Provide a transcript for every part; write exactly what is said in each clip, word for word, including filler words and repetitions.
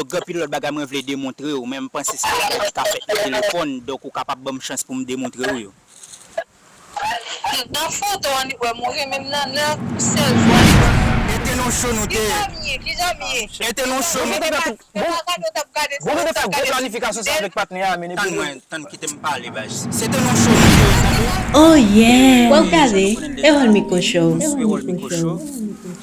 Donk, gen anpil lòt bagay mwen vle demontre w, men m panse se bagay ki ka fèt nan telefòn, donk ou kapab ban m chans pou m demontre w yo. Nan foto an, li wè m wi, men nan, nan sèl vwa li wè m. E te nan show nou te ye. Kijan m ye? Kijan m ye? E te nan show nou te ye. Bon, bon, bon, gade w t ap gade sa. Bon, nou te fè gwo planifikasyon sa avèk patnè a, men epi. Tann mwen, tann, kite m pale, baz. Se te nan show nou te ye, tande. Oh yeah! Wap gade Erol Micro Show. Sou Erol Micro Show.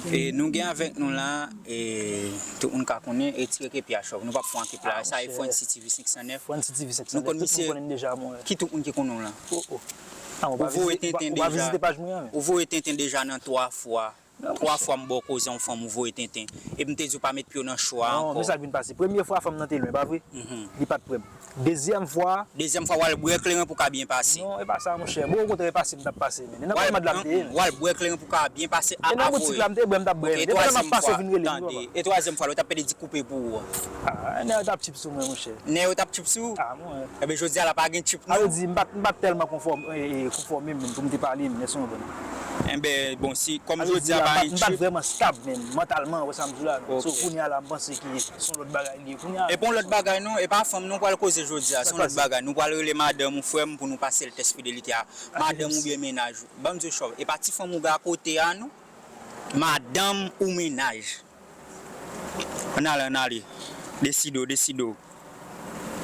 E nou gen avèk nou la, e tout moun ka konnen, retire kepi a, chòv. Nou p ap pran kepi la. Sa e Franci T V senk san nèf. Franci T V senk san nèf. Nou konn misye. Ki tout moun ki konnen w la? Oh, oh. Ou voye tenten deja. Ou voye tenten deja nan twa fwa. Twa fwa m ba w koze yon fanm ou voye tenten. Epi m te di w pa met pye w nan show a ankò. Non, men sa k vin pase. Premye fwa fanm nan te lwen, pa vre? Li pa t prè m. Dezyèm fwa. Dezyèm fwa, w al bwè kleren pou ka byen pase. Non, e pa sa, monchè. Bon, okontrè, e pase m t ap pase, men. E nan kòlèt la m te ye, men. W al bwè kleren pou ka byen pase a avoye. E nan boutik la m te bwè, m t ap bwè, men. E twazyèm fwa, tande. E twazyèm fwa, lè w t ap pede di koupe pou ou. Ah, nèg yo t ap tchip sou mwen, monchè. Nèg yo t ap tchip sou ou? Ah, mwen. Enben, jodi a la pa gen tchip non. A vle di, m pa t, m pa t tèlman konfòm, e, e, konfòme, men, pou m te pale, men, èske w konprann? Enben, bon, si, kòm jodi a pa gen tchip. M pa t vrèman stab, men, mantalman, wè sa m di w la, non. So, kounye a la, m panse ki se yon lòt bagay li ye kounye a. E pa yon lòt bagay, non, e pa fanm, non, pral koze jodi a, se yon lòt bagay. Nou pral rele madanm ou frè m pou nou pase l tès fidelite a. Madanm oubyen mennaj ou. Ban m di w, chòv, e pa ti fanm ou gen akote a, non. Madanm ou mennaj. Ann ale, ann ale. Deside w, deside w.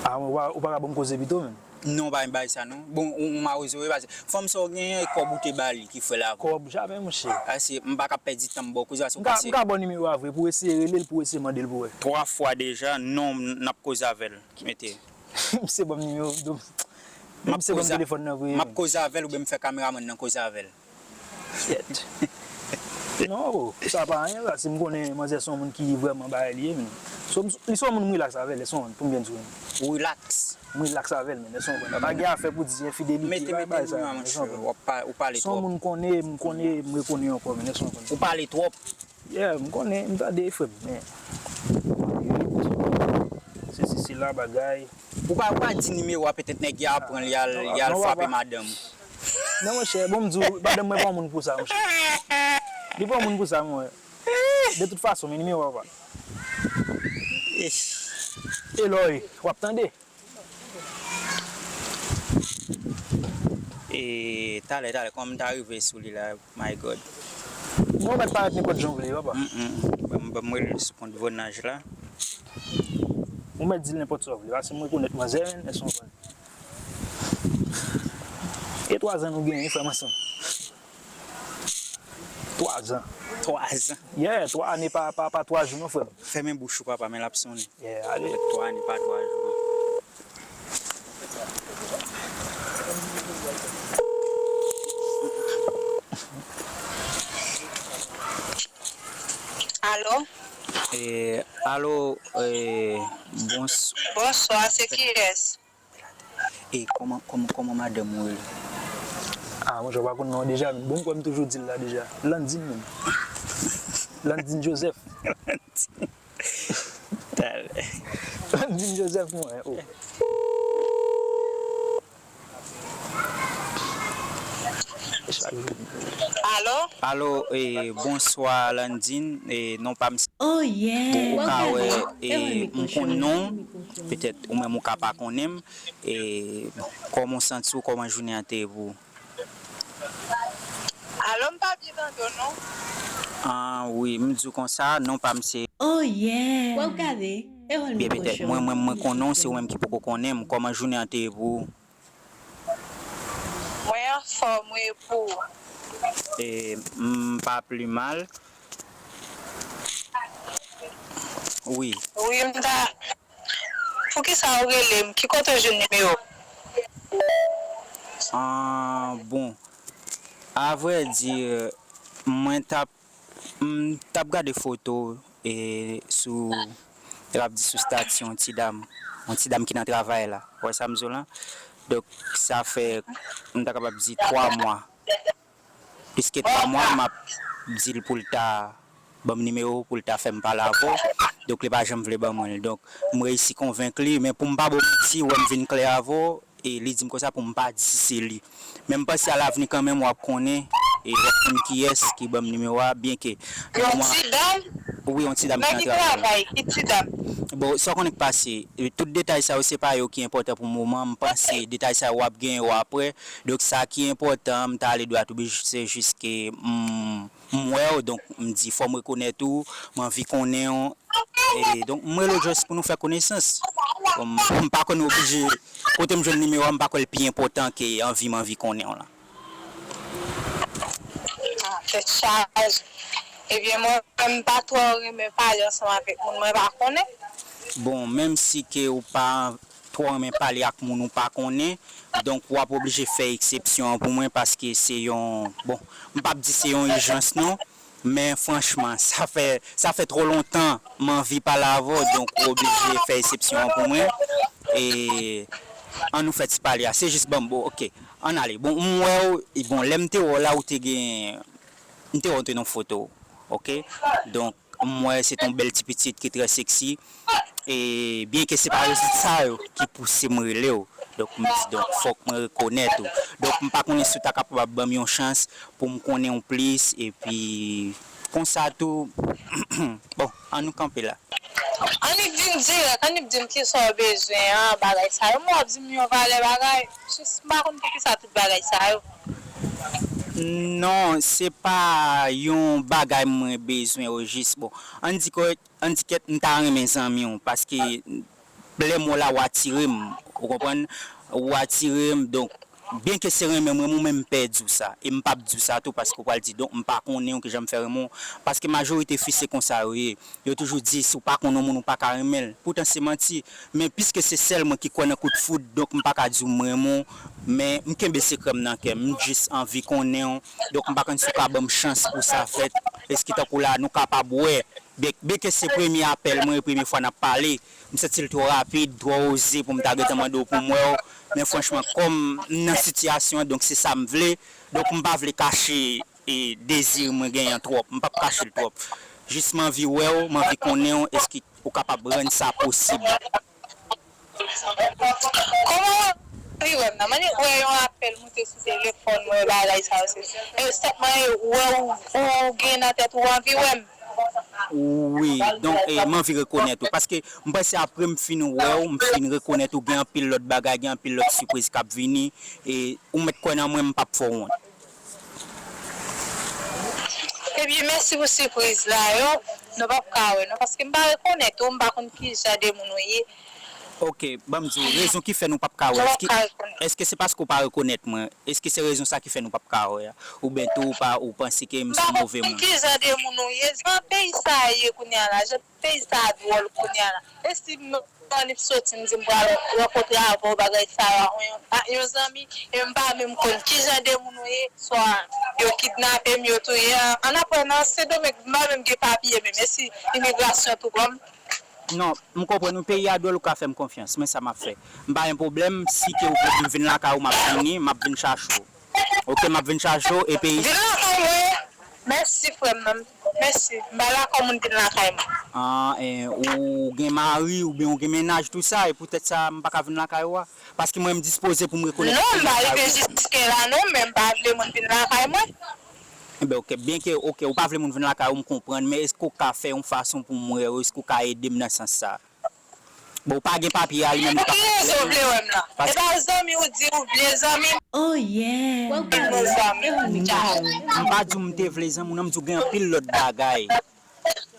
Ah, ou pa, ou pa ka ban m koze pito, menm? Non, pa gen bagay sa, non. Bon, ou, ou mawozo, wi, pase fanm sa w genyen, e kòb ou te ba li ki fè l avè w? Kòb, jamè, monchè. Pase m pa ka pèdi tan m ba w koze, pase w pase. M ka, m ka ba w nimewo a vre, pou w eseye rele l, pou w eseye mande l pou wè. Twa fwa deja, non, n ap koze avè l. Mete. Misye ban m nimewo, misye ban m telefòn nan vre. M ap koze avè l oubyen m fè kameramann nan koze avè l? Shit. Non, bro, sa pa anyen, sa. Si m konnen manzè se yon moun ki vrèman bagay li ye, men. So, m, li se yon moun m rilaks avè l, èske w konprann, pou m byen di w. Rilaks? M rilaks avè l, men, èske w konprann. Pa gen afè pou di enfidelite, pa bagay sa, èske w konprann. W ap pa, ou pale twòp. Se yon moun m konnen, m konnen, m rekonnen ankò, men, èske w konprann. Ou pale twòp. Yeah, m konnen, m tande, frè m, men. Sesi, sela, bagay. Ou pa, ou pa di nimewo a, petèt nèg yo ap pran l, y al, y al frape madanm ou. Non, monchè, bon, m di w, madanm mwen pa yon moun pou sa, monchè. Li pa yon moun pou sa, mwen. De tout fason, men nimewo a pa. Eloy, w ap tande? E, talè, talè, kòman m ta rive sou li la, my God. Bon, ou mèt parèt nenpòt jan w vle, papa. Mm, mm. Ban m, ban m rele l sou kont Vonaj la. Ou mèt di l nenpòt sa w vle, paske m rekonèt manzè, men, èske w konprann? E twa zan nou genyen, frè m, ansanm. Twa zan. Twa zan. Yeah, twa ane pa, pa, pa twa jou, non, frè m. Fèmen bouch ou, papa, men l ap sonnen. Yeah, ale. Twa ane pa twa jou. Alo? E, alo, e, bons- Bonswa, se kiyès? E kòman, kòman, kòman madanm ou rele? Ah, monchè, ou pa konn non deja, men. Bon, m kwè m toujou di l la deja. Landine, menm. Landine Joseph. Talè. Landine Joseph, mwen, oh. Alo? Alo, e, bonswa, Landine. E, non pa m se. Oh, yeah. Bon, ou ka wè, e, m konn non w. Petèt, ou menm ou ka pa konnen m. E, bon, kòman w santi w, kòman jounen an te ye pou ou? Alo, m pa byen tande w, non. Ah, wi, m di w konsa, non pa m se. Oh, yeah. W ap gade Erol Micro Show. Byen, petèt, mwen, mwen, mwen konnen w, se ou menm ki poko konnen m. Kòman jounen an te ye pou ou? Mwen anfòm, wi, e pou ou? E, m pa pli mal. Wi. Wi, m ta. Poukisa ou rele m? Ki kote w jwenn nimewo m? Ah, bon. A vrè di, mwen t ap, m t ap gade foto, e, sou, yo ap di sou stati yon ti dam, yon ti dam ki nan travay la. Ou wè sa m di w la? Donk, sa fè, m ta kapab di twa mwa. Plis ke twa mwa, m ap di l pou l ta ban m nimewo w, pou l ta fè m pale avè w. Donk, li pa janm vle ban mwen l. Donk, m reyisi konvenk li, men pou m pa ba w manti, ou wè m vin klè avè w, e li di m konsa pou m pa di si se li. Men m panse alavni kanmenm, w ap konnen, e w ap konn kiyès ki ban m nimewo a, byenke... Yon ti dam? Wi, yon ti dam ki nan travay. Nan ki travay? Ki ti dam? Bon, sa w konnen k pase, e, tout detay sa yo, se pa yo ki enpòtan pou moman. M panse detay sa yo w ap genyen yo apre. Donk, sa ki enpòtan, m ta ale dwat ou byen, se jis ke m, m wè w, donk, m di, fò m rekonèt ou, m anvi konnen w. E, donk, m rele w jis pou nou fè konesans. Bon, m, m pa konn oblije, kote m jwenn nimewo a, m pa kwè l pi enpòtan ke anvi m anvi konnen w lan. Ah, tèt chaje. Ebyen, mwen, m pa twò renmen pale ansanm avèk moun mwen pa konnen. Bon, menm si ke ou pa twò renmen pale ak moun ou pa konnen, donk w ap oblije fè eksepsyon an pou mwen, paske se yon, bon, m p ap di se yon ijans non, men franchman, sa fè, sa fè twò lontan m anvi pale avè w, donk ou oblije fè eksepsyon an pou mwen. E ann nou fè ti pale a. Se jis ban m, bon, oke, ann ale. Bon, m wè w, e bon, lè m te wè w la, ou te gen, m te wè w te nan foto, oke? Donk, m wè se t on bèl ti pitit ki trè seksi. E byenke se pa rezon sa yo ki pouse m rele w. Donk, m di, donk, fòk mwen rekonèt ou. Donk, m pa konnen si w ta kapab ban m yon chans pou m konnen w plis. Epi, konsa tou, bon, ann nou kanpe la. Annik di m dirèk, annik di m kisa w bezwen an, bagay sa yo. M w ap di m yon valè bagay, jis m pa konn poukisa tout bagay sa yo. Non, se pa yon bagay mwen bezwen o jis. Bon, ann di kò, ann di kèt, m ta renmen zanmi w, paske lè m wè w la, w atire m, ou konprann? Ou atire m, donk, byenke se renmen m renmen w, men m pè di w sa. E m p ap di w sa tou, paske w pral di, donk, m pa konnen w, kijan m fè renmen w. Paske majorite fi, se konsa yo ye. Yo toujou di, si w pa konn yon moun, ou pa ka renmen l. Poutan, se manti. Men piske se sèl mwen ki kwè nan kout foud, donk m pa ka di w m renmen w, men m kenbe sekrè m nan kè m. M jis anvi konnen w, donk m pa konn si w ka ban m chans pou sa fèt. Èske tankou la, nou kapab wè, byen, byenke se premye apèl mwen, e premye fwa n ap pale, m santi l twò rapid, twò oze pou m ta gentan mande w pou m wè w. Men franchman, kòm m nan sitiyasyon an, donk se sa m vle. Donk m pa vle kache e dezi mwen genyen an twòp. M p ap kache l twòp. Jis m anvi wè w, m anvi konnen w, èske ou kapab rann sa posib? Kòman w anvi wè m nan? M annik wè yon apèl moute sou telefòn mwen, bagay sa yo, se, e, sèlman e wè w, ou gen nan tèt ou anvi wè m. Wi, donk, e, m anvi rekonèt ou. Paske m panse apre m fin wè w, m fin rekonèt ou, gen anpil lòt bagay, gen anpil lòt sipriz k ap vini. E ou mèt kwè nan mwen, m p ap fè w wont. Ebyen, mèsi pou sipriz la yo. Nou p ap ka wè non, paske m pa rekonèt ou, m pa konn ki jan de moun ou ye. Oke, ban m di w, rezon ki fè nou p ap ka wè, èske, èske se paske w pa rekonèt mwen? Èske se rezon sa ki fè nou p ap ka wè a? Oubyen tou ou pa, ou panse ke m se yon move moun? M pa konn ki jan de moun ou ye. Jan peyi sa a ye kounye a la, jan peyi sa a dwòl kounye a la. E si m annik soti, m di m pral rankontre avè w, bagay sa yo, ak yon, ak yon zanmi, e m pa menm konn ki jan de moun ou ye, swa yo kidnape m, yo touye, an, an apre nan Sendomeng, m pa menm gen papye menm, e si imigrasyon tou pran m? Non, m konprann ou, peyi a dwòl, ou ka fè m konfyans, men sa m ap fè. M pa gen pwoblèm, si ke ou vle pou m vin lakay ou, m ap vini, m ap vin chache w. Oke, m ap vin chache w, epi... Vin lakay mwen. Mèsi, frè m nan. Mèsi. M pa dakò moun vin lakay mwen. Ah, eh, ou gen mari oubyen ou gen mennaj, tou sa, e poutèt sa, m pa ka vin lakay ou a? Paske mwen, m dispoze pou m rekonèt... Non, m pa rive jiske la, non, men m pa vle moun vin lakay mwen. Enben, oke, byenke, oke, ou pa vle moun vin lakay ou, m konprann, men èske ou ka fè yon fason pou m wè w, èske ou ka ede m nan sans sa? Bon, ou pa gen papye a, li menm li pa gen pwoblèm. Pou ki rezon w vle wè m la? E pa zanmi ou di ou vle zanmi m? Oh yeah. Vin zanmi m, djaz. M pa di w m te vle zanmi w non, m di w gen anpil lòt bagay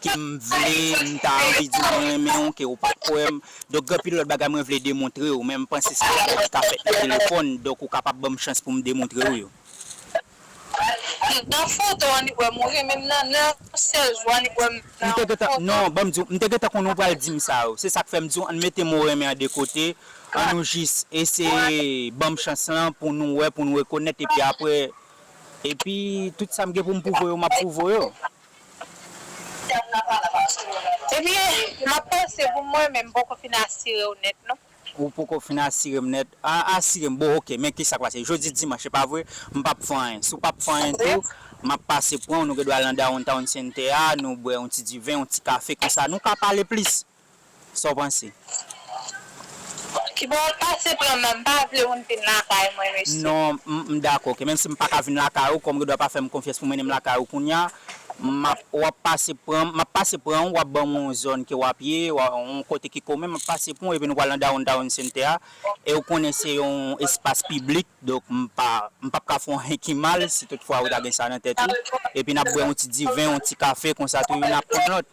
ke m vle, m ta anvi di w mwen renmen w, ke ou pa kwè m. Donk, gen anpil lòt bagay mwen vle demontre w, men m panse se bagay ki ka fèt nan telefòn, donk ou kapab ban m chans pou m demontre w yo. Nan foto w annik wè m, ou renmen m nan, nan sèl jou annik wè m nan foto. M te gentan, non, ban m di w, m te gentan konnen w pral di m sa yo. Se sa k fè m di w, ann mete mo renmen an de kote, ann nou jis eseye ban m chans lan pou nou wè, pou nou rekonèt, epi apre, epi tout sa m gen pou m pwouve w yo, m ap pwouve w yo. Ebyen, m ap panse pou mwen, men m poko fin asire w nèt, non. Ou poko fin asire m nèt. A, asire m. Bon, oke, men kisa k pase? Jodi dimanch, se pa vre? M p ap fè anyen. Si w p ap fè anyen tou, m ap pase pran w, nou gen dwa al nan Downtown Center a, nou bwè yon ti diven, yon ti kafe, konsa nou ka pale plis. Sa w panse? Ok, Bon, pase pran m nan, m pa vle moun vin lakay mwen, mesye. Non, m, m dakò. Ke menm si m pa ka vin lakay ou, kòm ou dwa pa fè m konfyans pou mennen m lakay ou kounye a, m ap, w ap pase pran, m ap pase pran w, w ap ban m yon zòn ke w ap ye, w a, yon kote ki komen, m ap pase pran w, epi nou pral nan Downtown Center a. E ou konnen se yon espas piblik, donk m pa, m p ap ka fè w anyen ki mal, si toutfwa ou ta gen sa nan tèt ou. Epi n ap bwè yon ti diven, yon ti kafe, konsa tou, youn ap konn lòt.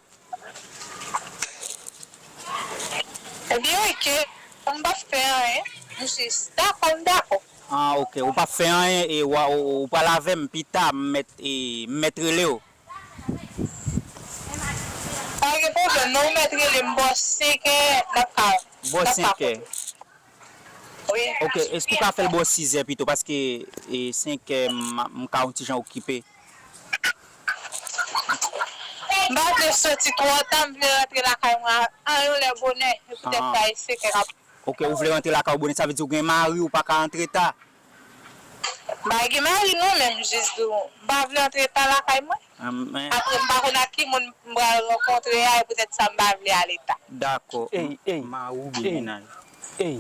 Ebyen, oke. M p ap fè anyen. M jis dakò, m dakò. Ah, oke. Ou p ap fè anyen e w a, ou, ou pral avè m pita, m mèt, e, m mèt rele w. Pa gen pwoblèm, non, ou mèt rele m bò senkè, n ap ka, bò n ap ka senkè. Kote. Wi. Oke, èske ou ka fè l bò sizè pito? Paske, e, senkè, m, m ka yon ti jan okipe. M pa vle soti twò ta, m vle rantre lakay mwen a, a yon lè bonè, e poutèt sa e senkè k ap. Oke, ou vle rantre lakay ou bonè, sa vle di ou gen mari, ou pa ka antre ta? M pa gen mari non, men m jis di w, m pa vle antre ta lakay mwen. Apre, m pa konn ak ki moun m pral rankontre a, e poutèt sa m pa vle ale ta. Dakò. Ey, ey. Mari oubyen mennaj. Ey.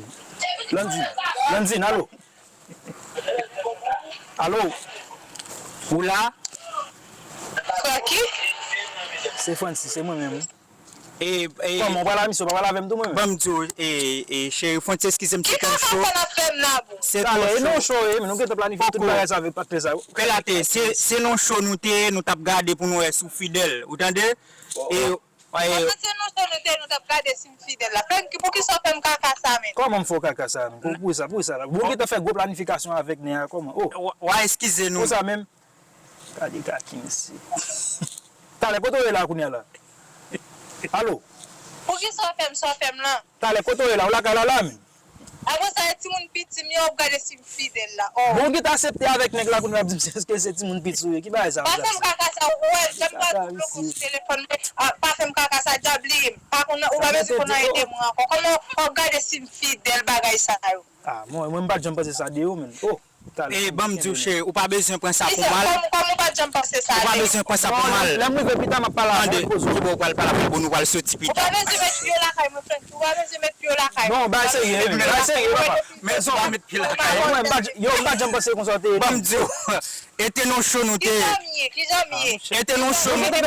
Landy, Landy, alo. Alo. Ou la? Francky? Se Francis, se mwen menm. E, e, kòman, ou pale a misye, ou pa pale avè m tou, mwen menm? Ban m di w, e, e, cheri, fò n ti eskize m, se te yon cho. Ki kaka sa n ap fè m la, bro? Se te yon cho. Talè, e non cho, e, men nou gentan planifye tout bagay sa avèk patnè sa yo. Pèlate, se, se nan cho nou te ye, nou t ap gade pou nou wè si w fidèl. Ou tande? E, e, se nan cho nou te ye, nou t ap gade si m fidèl la. Francky, poukisa w fè m kaka sa, menm? Kòman m fè w kaka sa, menm? Pou, pou sa, pou sa la. Bon, ou gentan fè gwo planifikasyon avèk nèg la, kòman? Oh. W, w a eskize nou. Pou sa menm? Gade kaki mesye. Talè, kote w ye la kounye a la? Alo? Poukisa w fè m sa w fè m lan? Talè, kote w ye la? Ou lakay la la menm? Apre sa, e timoun piti m ye, w ap gade si m fidèl la. Oh. Bon, ou gentan aksepte avèk nèg la kounye a, w ap di m èske se timoun piti ou ye? Ki bagay sa? Pa fè m kaka sa, ou wè, jan m pral bloke w sou telefòn mwen, ah, pa fè m kaka sa, dja bliye m. Pa konn, ou pa bezwen konn anyen de mwen ankò. Kòman w ap gade si m fidèl bagay sa yo? Ah, mwen, mwen m pa t janm panse sa de ou, menm. Oh. E, ban m di w, cheri, ou pa bezwen pran sa pou mal. Kòm, kòm ou pa t janm panse sa, ou pa bezwen pran sa pou mal. Lè m rive pita, m ap pale avè w, poze w. Tande, ki bò ou pral pale avè l, bon, nou pral soti pita. Ou pa bezwen met pye w lakay mwen, Francky. Ou pa bezwen met pye w lakay mwen. Non, bagay serye, men, bagay serye, papa. Men sa w pa met pye lakay mwen. Mwen, m pa t, yo, m pa t janm panse konsa w te ye. Ban m di w, e te nan cho nou te ye. Kijan m ye, kijan m ye? E te nan cho nou te ye.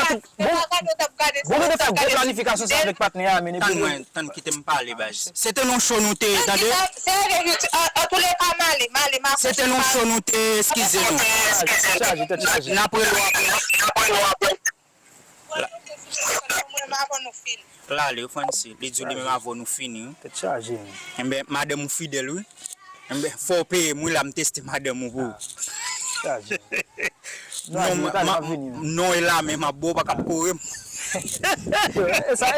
Bon, gentan fè gwo planifikasyon sa avèk patnè a, men epi. Tann mwen, tann, kite m pale, baz. Se te nan cho nou te ye, tande. An, an toulèka, m ale, m ale, m a. Se te nan cho nou te ye, eskize nou. Tèt chaje, tèt chaje. N ap rele w apre. L ale, Francis, li di w li menm avè w nou fini, wi. Tèt chaje, wi. Enben, madanm ou fidèl, wi. Enben, fò w peye m, wi, la m teste madanm ou pou ou. Chaje. Non, e la menm ap bo, pa k ap kore m. Sa,